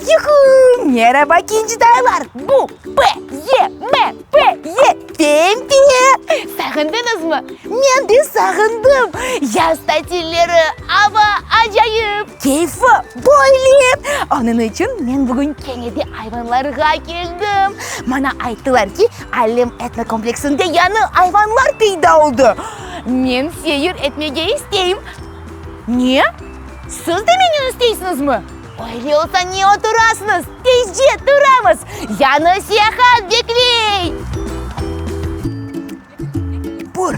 Yuhu! Meraba, kincdaylar! Bu P, E, M, P, E, Pempe! Sağındıñızmı? Men de sağındım! Yaz tatilleri, ava acayip, keyfi böyle! Onıñ içün men bugün kene de ayvanlarğa keldim. Maña ayttılar ki, Alem etnokompleksinde yañı ayvanlar peyda oldı. Men seyir etmege isteyim. Ne? Siz de menen isteysiñizmi? Öyle olsa ne oturasıñız? Tezce turamız! Yañı seyahat bekley! Bir,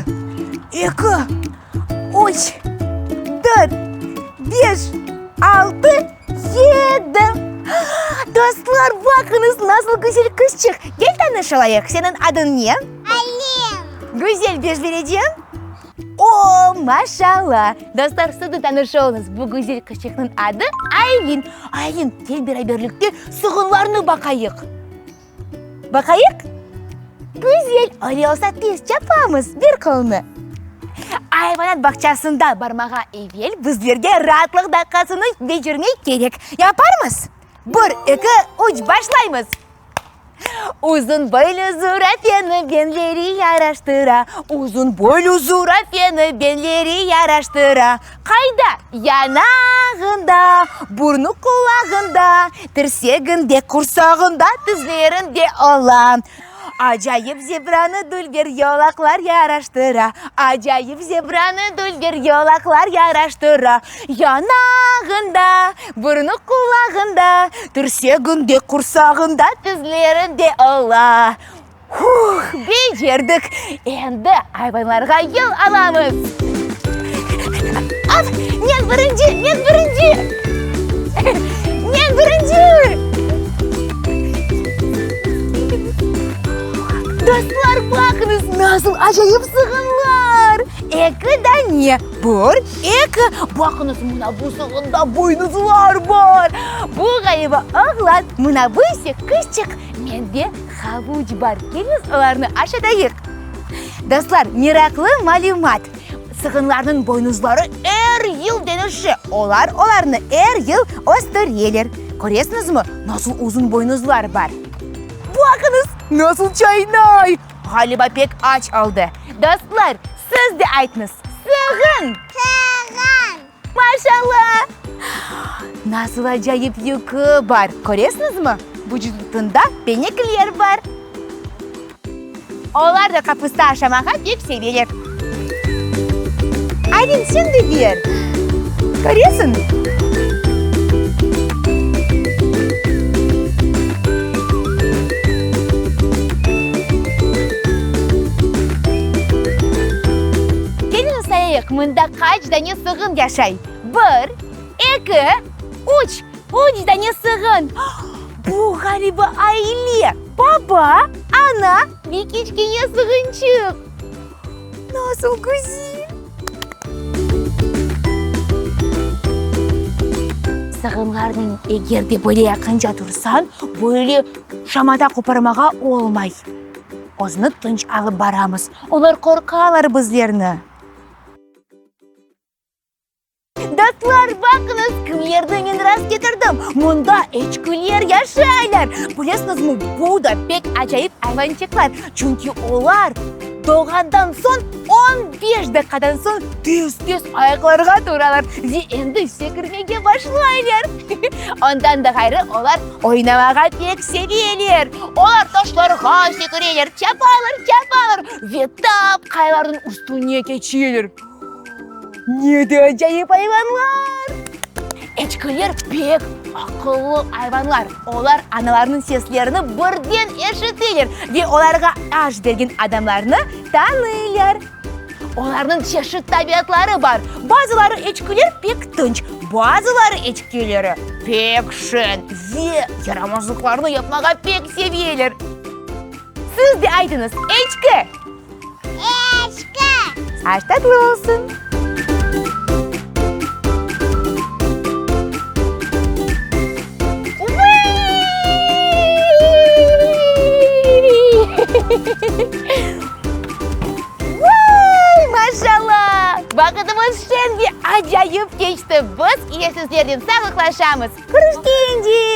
eki, üç, dört, beş, altı, yedi. Dostlar, baqıñız, nasıl güzel qızçıq! Gel tanış olayıq, seniñ adıñ ne? Alem. Güzel beş berecem. O, maşalla! Dostlar, siz de tanış oluñız, bu güzel qızçıqnıñ adı Aylin. Aylin, kel beraberlikte sığınlarnı baqayıq. Baqayıq? Güzel! Öyle olsa tez çapamız, ber qolunı. Ayvanat bağçasında barmağa evel bizlerge raatlıq daqqasını becermek kerek. Yaparmız? Bir, eki, üç, başlaymız! Uzun boylu zurafeni benleri yaraştıra, Uzun boylu zurafeni benleri yaraştıra. Qayda? Yanağında, burnu qulağında, Tirseginde, qursağında, tizlerinde ola. Acayip zebranı dülber yolaqlar yaraştıra, Acayip zebranı dülber yolaqlar yaraştıra. Yanağında, burnu qulağında, Tirseginde, qursağında, tizlerinde ola. Huh, becerdik! Endi ayvanlarğa yol alamız. Af, men birinci, men birinci! Men birinci! Dostlar, baqıñız, nasıl acayip sığınlar! Eki dane, bir, eki. Baqıñız, mına bu sığında boynuzlar bar. Bu, ğaliba, oğlan, mına bu ise qızçıq. Mende havuç bar, keliñiz olarnı aşatayıq. Dostlar, meraqlı malümat, sığınlarnıñ boynuzları er yıl deñişe, olar olarnı er yıl östüreler. Köresiñizmi, nasıl uzun boynuzlar bar? Baqıñız, nasıl çaynay! Ğaliba pek aç oldı. Dostlar, siz de aytıñız, sığın! Sığın! Maşallah! Nasıl acayip yükü bar, köresiñizmi? Vucutında penekler bar. Olar da qapusta aşamağa pek seveler. Aylin, sen de ber. Köresiñ? Keliñ sayayıq, mında qaç dane sığın yaşay? Bir, eki, üç. Üç dane sığın. Bu, ğaliba, aile, baba, ana ve kiçkene sığınçıq. Nasıl güzel! Sığınlarnen eger de böyle yaqınca tursañ, böyle şamata qoparmağa olmay. Özüni tınç alıp baramız. Olar qorqalar bizlerni. Dostlar, baqıñız, kimlerni men rast ketirdim! Mında eçkiler yaşaylar! Bilesiñizmi, bu da pek acayip ayvançıqlar, çünki olar doğğandan soñ on beş daqqadan soñ tez-tez ayaqlarğa turalar ve endi sekirmege başlaylar. Ondan da ğayrı, olar oynamağa pek seveler. Olar taşlarğa sekireler, çapalar, çapalar ve tap qayalarnıñ üstüne keçeler. Ne de acayip ayvanlar! Eçkiler pek aqıllı ayvanlar. Olar analarınıñ seslerini birden eşiteler ve olarğa aş bergen adamlarnı tanıylar. Olarnıñ çeşit tabiatları bar. Bazıları eçkiler pek tınç, bazıları eçkileri pek şeñ ve yaramazlıqlarnı yapmağa pek seveler. Siz de aytıñız, eçki! Eçki! Aş tatlı olsun! Vay, maşallah! Vaqıtımız şeñ ve acayip keçti. Biz ile sizlernen sağlıqlaşamız. Körüşkence!